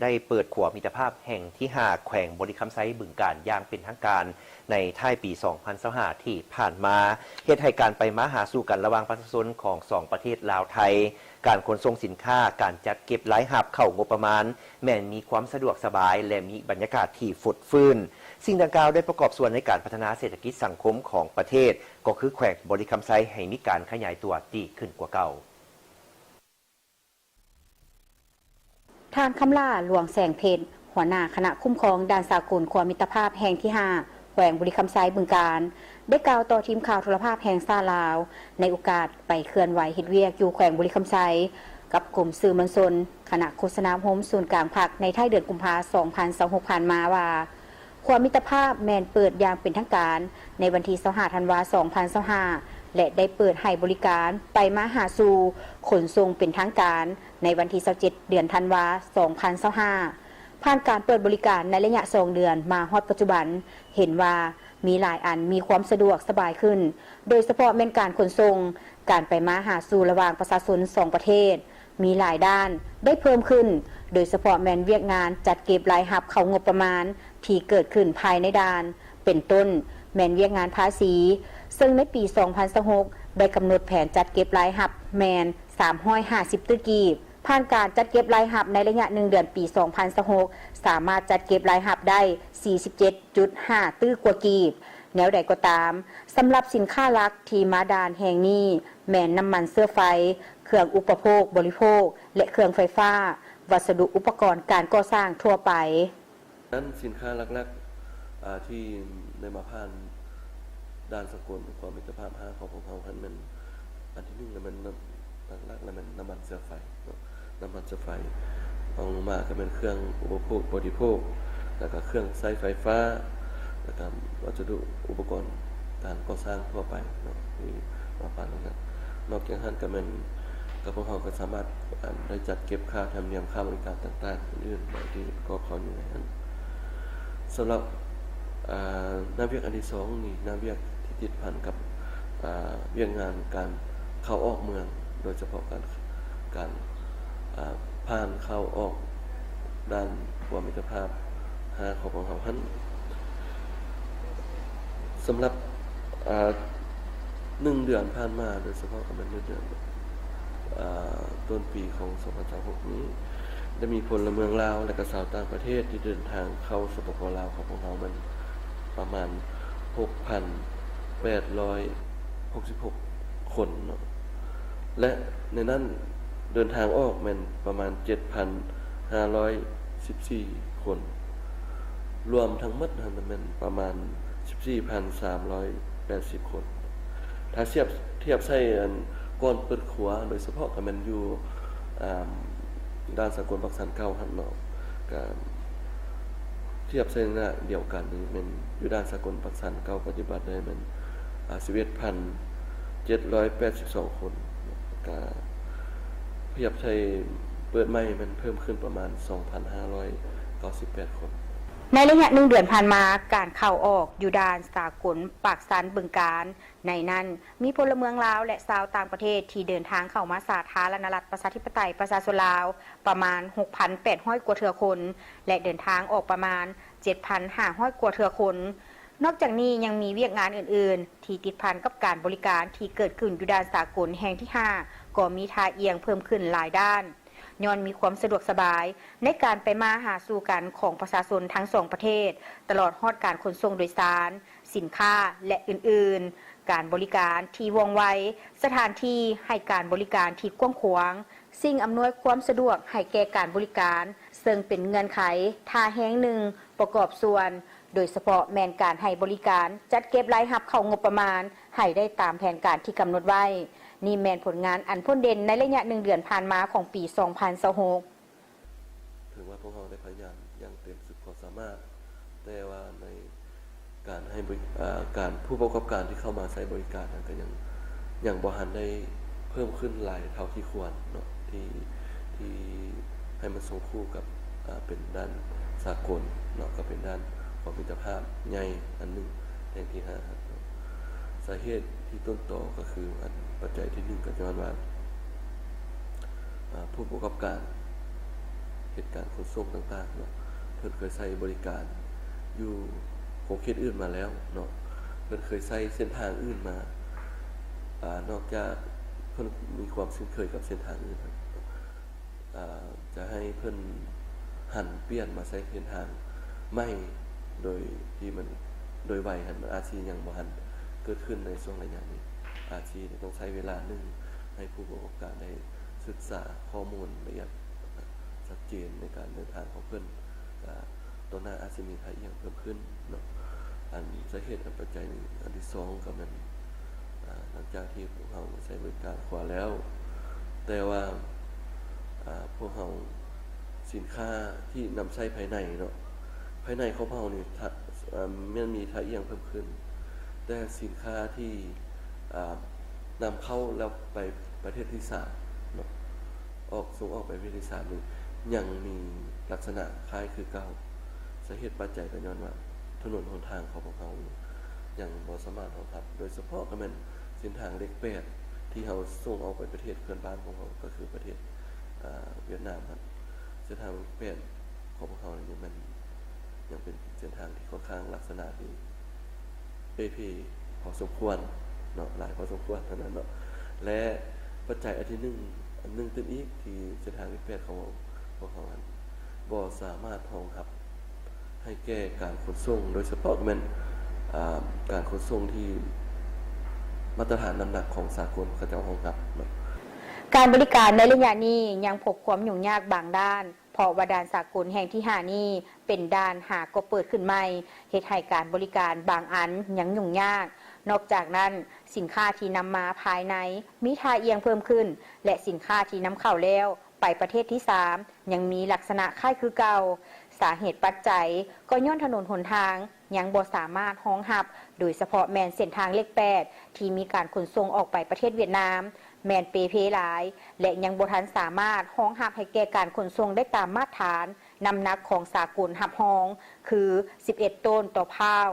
ໄດ້ເປີດຂົວມິດຕະພາບແຫ່ງທີຫ້າ ແຂວງບໍລິຄຳໄຊ ບຶງການ ຢ່າງເປັນທາງການໃນທ້າຍປີສອງພັນຊາວຫ້າທີ່ຜ່ານມາ, ເຮັດໃຫ້ການໄປມາຫາສູ່ກັນລະຫວ່າງປະຊາຊົນຂອງສອງປະເທດລາວ-ໄທ, ການຂົນສົ່ງສິນຄ້າ, ການຈັດເກັບລາຍຮັບເຂົ້າງົບປະມານ ແມ່ນມີຄວາມສະດວກສະບາຍ ແລະ ມີບັນຍາກາດທີ່ຟົດຟື້ນ. ສິ່ງດັ່ງກ່າວໄດ້ປະກອບສ່ວນໃນການພັດທະນາເສດຖະກິດສັງຄົມຂອງປະເທດ, ກໍຄືແຂວງບໍລິຄຳໄຊ ໃຫ້ມີການຂະຫຍາຍຕົວດີຂຶ້ນກວ່າເກົ່າ. ທ່ານ ຄຳຫຼ້າ ຫຼວງແສງເພັດ ຫົວໜ້າຄະນະຄຸ້ມຄອງດ່ານສາກົນຂົວມິດຕະພາບແຫ່ງທີຫ້າ ແຂວງບໍລິຄຳໄຊ ບຶງການ ໄດ້ກ່າວຕໍ່ທີມຂ່າວໂທລະພາບແຫ່ງຊາດລາວ ໃນໂອກາດໄປເຄື່ອນໄຫວເຮັດວຽກຢູ່ແຂວງບໍລິຄຳໄຊ ກັບກົມສື່ມວນຊົນ ຄະນະໂຄສະນາອົບຮົມສູນກາງພັກ ໃນທ້າຍເດືອນກຸມພາ ສອງພັນຊາວຫົກ ຜ່ານມາວ່າ ຂົວມິດຕະພາບແມ່ນເປີດຢ່າງເປັນທາງການໃນວັນທີຊາວຫ້າ ທັນວາ ສອງພັນຊາວຫ້າ ແລະ ໄດ້ເປີດໃຫ້ບໍລິການໄປມາຫາສູ່ຂົນສົ່ງເປັນທາງການໃນວັນທີຊາວເຈັດ ເດືອນທັນວາ ສອງພັນຊາວຫ້າ. ຜ່ານການເປີດບໍລິການໃນໄລຍະສອງເດືອນມາຮອດປັດຈຸບັນ, ເຫັນວ່າມີຫຼາຍອັນມີຄວາມສະດວກສະບາຍຂຶ້ນ, ໂດຍສະເພາະແມ່ນການຂົນສົ່ງ, ການໄປມາຫາສູ່ລະຫວ່າງປະຊາຊົນສອງປະເທດ ມີຫຼາຍດ້ານໄດ້ເພີ່ມຂຶ້ນ, ໂດຍສະເພາະແມ່ນວຽກງານຈັດເກັບລາຍຮັບເຂົ້າງົບປະມານທີ່ເກີດຂຶ້ນພາຍໃນດ່ານ, ເປັນຕົ້ນແມ່ນວຽກງານພາສີ, ເຊິ່ງໃນປີສອງພັນຊາວຫົກ ໄດ້ກຳນົດແຜນຈັດເກັບລາຍຮັບແມ່ນສາມຮ້ອຍຫ້າສິບຕື້ກີບ. ຜ່ານການຈັດເກັບລາຍຮັບໃນໄລຍະໜຶ່ງເດືອນປີສອງພັນຊາວຫົກ ສາມາດຈັດເກັບລາຍຮັບໄດ້ສີ່ສິບເຈັດຈຸດຫ້າຕື້ກວ່າກີບ. ແນວໃດກໍຕາມ, ສຳລັບສິນຄ້າຫຼັກທີ່ມາດ່ານແຫ່ງນີ້ ແມ່ນນ້ຳມັນເຊື້ອໄຟ, ເຄື່ອງອຸປະໂພກບໍລິໂພກ ແລະ ເຄື່ອງໄຟຟ້າ, ວັດສະດຸອຸປະກອນການກໍ່ສ້າງທົ່ວໄປ. ນັ້ນສິນຄ້າຫຼັກໆ ອາ ທີ່ໄດ້ມາຜ່ານດ່ານສາກົນຂົວມິດຕະພາບຫ້າຂອງພວກເຮົາຫັ້ນແມ່ນ ອັນທີໜຶ່ງລະແມ່ນ ຫຼັກໆລະແມ່ນນ້ຳມັນເຊື້ອໄຟເນາະ, ນ້ຳມັນເຊື້ອໄฟ, ຮອງລົງມາກໍແມ່ນເຄື່ອງອຸປະໂພກບໍລິໂພກ ແລ້ວກໍເຄື່ອງໃຊ້ໄຟຟ້າ ແລ້ວກໍວັດສະດຸອຸປະກອນການກໍ່ສ້າງທົ່ວໄປເນາະ ທີ່ມາຜ່ານນັ້ນ. ນອກຈາກນັ້ນກໍແມ່ນ ກໍພວກເຮົາກໍສາມາດ ອັນ ໄດ້ຈັດເກັບຄ່າທຳນຽມ ຄ່າບໍລິການຕ່າງໆ ອື່ນໆ ທີ່ປະກອບເຂົ້າຢູ່ໃນນັ້ນ. ສຳລັບ ອາ ໜ້າວຽກອັນທີສອງນີ້ ໜ້າວຽກທີ່ຕິດພັນກັບ ອາ ວຽກງານການເຂົ້າອອກເມືອງ ໂດຍສະເພາະການ ການ ອາ ຜ່ານເຂົ້າອອກດ່ານຂົວມິດຕະພາບຫ້າຂອງພວກເຮົາຫັ້ນ. ສຳລັບ ອາ ໜຶ່ງເດືອນຜ່ານມາ ໂດຍສະເພາະກໍແມ່ນເດືອນ ອາ ຕົ້ນປີຂອງສອງພັນຊາວຫົກນີ້ ໄດ້ມີພົນລະເມືອງລາວ ແລະ ກະຊາວຕ່າງປະເທດທີ່ເດີນທາງເຂົ້າ ສປປ ລາວ ຂອງພວກເຮົາແມ່ນປະມານຫົກພັນແປດຮ້ອຍຫົກສິບຫົກຄົນເນາະ ແລະ ໃນນັ້ນເດີນທາງອອກແມ່ນປະມານເຈັດພັນຫ້າຮ້ອຍສິບສີ່ຄົນ. ລວມທັງໝົດຫັ້ນແມ່ນປະມານສິບສີ່ພັນສາມຮ້ອຍແປດສິບຄົນ. ຖ້າທຽບ ທຽບໃສ່ ອັນ ກ່ອນເປີດຂົວ ໂດຍສະເພາະກໍແມ່ນຢູ່ ອາ ດ່ານສາກົນປາກຊັນເກົ່າຫັ້ນເນາະ, ກໍທຽບໃສ່ໄລຍະດຽວກັນນີ້ແມ່ນຢູ່ດ່ານສາກົນປາກຊັນເກົ່າ ປະຕິບັດໄດ້ແມ່ນ ອາ ສິບເອັດພັນເຈັດຮ້ອຍແປດສິບສອງຄົນ. ກໍທຽບໃສ່ເປີດໃໝ່ແມ່ນເພີ່ມຂຶ້ນປະມານສອງພັນຫ້າຮ້ອຍເກົ້າສິບແປດຄົນ. ໃນໄລຍະໜຶ່ງເດືອນຜ່ານມາ, ການເຂົ້າອອກຢູ່ດ່ານສາກົນປາກຊັນບຶງການ, ໃນນັ້ນມີພົນລະເມືອງລາວ ແລະ ຊາວຕ່າງປະເທດທີ່ເດີນທາງເຂົ້າມາສາທາລະນະລັດ ປະຊາທິປະໄຕ ປະຊາຊົນລາວ ປະມານຫົກພັນແປດຮ້ອຍກວ່າເທື່ອຄົນ ແລະ ເດີນທາງອອກປະມານເຈັດພັນຫ້າຮ້ອຍກວ່າເທື່ອຄົນ. ນອກຈາກນີ້ຍັງມີວຽກງານອື່ນໆ ທີ່ຕິດພັນກັບການບໍລິການທີ່ເກີດຂຶ້ນຢູ່ດ່ານສາກົນແຫ່ງທີຫ້າ ກໍມີທ່າອ່ຽງເພີ່ມຂຶ້ນຫຼາຍດ້ານ, ຍ້ອນມີຄວາມສະດວກສະບາຍໃນການໄປມາຫາສູ່ກັນຂອງປະຊາຊົນທັງສອງປະເທດ, ຕະຫຼອດຮອດການຂົນສົ່ງໂດຍສານ, ສິນຄ້າ ແລະ ອື່ນໆ, ການບໍລິການທີ່ວ່ອງໄວ, ສະຖານທີ່ໃຫ້ການບໍລິການທີ່ກວ້າງຂວາງ, ສິ່ງອຳນວຍຄວາມສະດວກໃຫ້ແກ່ການບໍລິການ, ເຊິ່ງເປັນເງື່ອນໄຂທ່າແຮງໜຶ່ງປະກອບສ່ວນ, ໂດຍສະເພາະແມ່ນການໃຫ້ບໍລິການຈັດເກັບລາຍຮັບເຂົ້າງົບປະມານໃຫ້ໄດ້ຕາມແຜນການທີ່ກຳນົດໄວ້. ນີ້ແມ່ນຜົນງານອັນພົ້ນເດັ່ນໃນໄລຍະໜຶ່ງເດືອນຜ່ານມາຂອງປີສອງພັນຊາວຫົກ. ເຖິງວ່າພວກເຮົາໄດ້ພະຍາຍາມຢ່າງເຕັມສຸດຄວາມສາມາດ, ແຕ່ວ່າໃນການໃຫ້ບໍລິ ອາ ການ ຜູ້ປະກອບການທີ່ເຂົ້າມາໃຊ້ບໍລິການນັ້ນ ກໍຍັງ ຍັງບໍ່ທັນໄດ້ເພີ່ມຂຶ້ນຫຼາຍເທົ່າທີ່ຄວນເນາະ, ທີ່ ທີ່ໃຫ້ມັນສົ່ງຄູ່ກັບ ອາ ເປັນດ່ານສາກົນເນາະ, ກໍເປັນດ່ານຂອງມິດຕະພາບໃຫຍ່ອັນໜຶ່ງແຫ່ງທີຫ້າ. ສາເຫດທີ່ຕົ້ນຕໍກໍຄື ອັນ ປັດໄຈທີໜຶ່ງກໍຍ້ອນວ່າ ອາ ຜູ້ປະກອບການ ເຮັດການຂົນສົ່ງຕ່າງໆເນາະ ເພິ່ນເຄີຍໃຊ້ບໍລິການຢູ່ຂົງເຂດອື່ນມາແລ້ວເນາະ ເພິ່ນເຄີຍໃຊ້ເສັ້ນທາງອື່ນມາ ອາ ນອກຈາກເພິ່ນມີຄວາມຄຸ້ນເຄີຍກັບເສັ້ນທາງອື່ນ ອາ ຈະໃຫ້ເພິ່ນຫັນປ່ຽນມາໃຊ້ເສັ້ນທາງໃໝ່ ໂດຍທີ່ມັນ ໂດຍໄວຫັ້ນ ມັນອາດຊິຍັງບໍ່ທັນເກີດຂຶ້ນໃນຊ່ວງໄລຍະນີ້ ອາດຊິຕ້ອງໃຊ້ເວລາໜຶ່ງ ໃຫ້ຜູ້ປະກອບການໄດ້ສຶກສາຂໍ້ມູນລະອຽດຊັດເຈນໃນການເດີນທາງຂອງເພິ່ນ ກະຕໍ່ໜ້າອາດຊິມີທ່າອ່ຽງເພີ່ມຂຶ້ນເນາະ. ອັນສາເຫດ ອັນປັດໄຈອັນທີສອງກະແມ່ນ ອາ ຫຼັງຈາກທີ່ພວກເຮົາໃຊ້ບໍລິການຂົວແລ້ວ ແຕ່ວ່າ ອາ ພວກເຮົາ ສິນຄ້າທີ່ນຳໃຊ້ພາຍໃນເນາະ ພາຍໃນຂອງເຮົານີ້ ຖ້າ ອາ ແມ່ນມີທ່າອ່ຽງເພີ່ມຂຶ້ນ ແຕ່ສິນຄ້າທີ່ ອາ ນຳເຂົ້າແລ້ວໄປປະເທດທີສາມເນາະ ອອກ ສົ່ງອອກໄປປະເທດທີສາມນີ້ ຍັງມີລັກສະນະຄ້າຍຄືເກົ່າ. ສາເຫດປັດໄຈກະຍ້ອນວ່າ ຖະໜົນຫົນທາງຂອງພວກເຮົາຍັງບໍ່ສາມາດຮອງຮັບ ໂດຍສະເພາະກະແມ່ນເສັ້ນທາງເລກແປດ ທີ່ເຮົາສົ່ງອອກໄປປະເທດເພື່ອນບ້ານຂອງເຮົາ ກະຄືປະເທດ ອາ ຫວຽດນາມຫັ້ນ ເສັ້ນທາງເລກແປດຂອງພວກເຮົານີ້ແມ່ນ ຍັງເປັນເສັ້ນທາງທີ່ຂ້ອນຂ້າງລັກສະນະທີ່ເປ່ເພພໍສົມຄວນເນາະ ຫຼາຍພໍສົມຄວນເທົ່ານັ້ນເນາະ ແລະ ປັດໄຈອັນທີໜຶ່ງ ອັນໜຶ່ງຕື່ມອີກ ທີ່ເສັ້ນທາງເລກແປດຂອງພວກເຮົານັ້ນ ບໍ່ສາມາດຮອງຮັບໃຫ້ແກ່ການຂົນສົ່ງ ໂດຍສະເພາະກະແມ່ນ ອາ ການຂົນສົ່ງທີ່ມາດຕະຖານນ້ຳໜັກຂອງສາກົນເຂົາເຈົ້າຮອງຮັບເນາະ. ການບໍລິການໃນໄລຍະນີ້ຍັງພົບຄວາມຫຍຸ້ງຍາກບາງດ້ານ ເພາະວ່າດ່ານສາກົນແຫ່ງທີຫ້ານີ້ເປັນດ່ານຫາກໍເປີດຂຶ້ນໃໝ່ ເຮັດໃຫ້ການບໍລິການບາງອັນຍັງຫຍຸ້ງຍາກ. ນອກຈາກນັ້ນ, ສິນຄ້າທີ່ນຳມາພາຍໃນມີທ່າອ່ຽງເພີ່ມຂຶ້ນ ແລະ ສິນຄ້າທີ່ນຳເຂົ້າແລ້ວໄປປະເທດທີສາມ ຍັງມີລັກສະນະຄ້າຍຄືເກົ່າ. ສາເຫດປັດໄຈກໍຍ້ອນຖະໜົນຫົນທາງຍັງບໍ່ສາມາດຮອງຮັບ, ໂດຍສະເພາະແມ່ນເສັ້ນທາງເລກແປດ ທີ່ມີການຂົນສົ່ງອອກໄປປະເທດຫວຽດນາມ ແມ່ນເປ່ເພຫຼາຍ ແລະ ຍັງບໍ່ທັນສາມາດຮອງຮັບໃຫ້ແກ່ການຂົນສົ່ງໄດ້ຕາມມາດຖານນ້ຳໜັກຂອງສາກົນຮັບຮອງ ຄື ສິບເອັດໂຕນຕໍ່ພ້າວ.